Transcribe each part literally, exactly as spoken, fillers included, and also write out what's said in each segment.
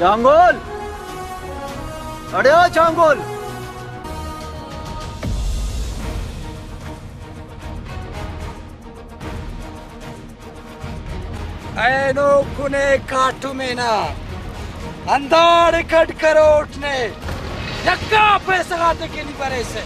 جانگول! اڑے او جانگول! اینو کنے کاٹم ءِ نا، ہنداڑے کڈ کروٹ نے، یکا پیسہ غاتے کہ نی بریسہ۔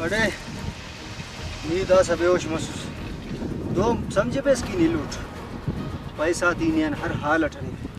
اڑے نی داسہ بے ہوش مسوس۔ دو سمجھبیس کہ نی لوٹ۔ پیسہ تے نی آن ہر حال اٹ ہرے۔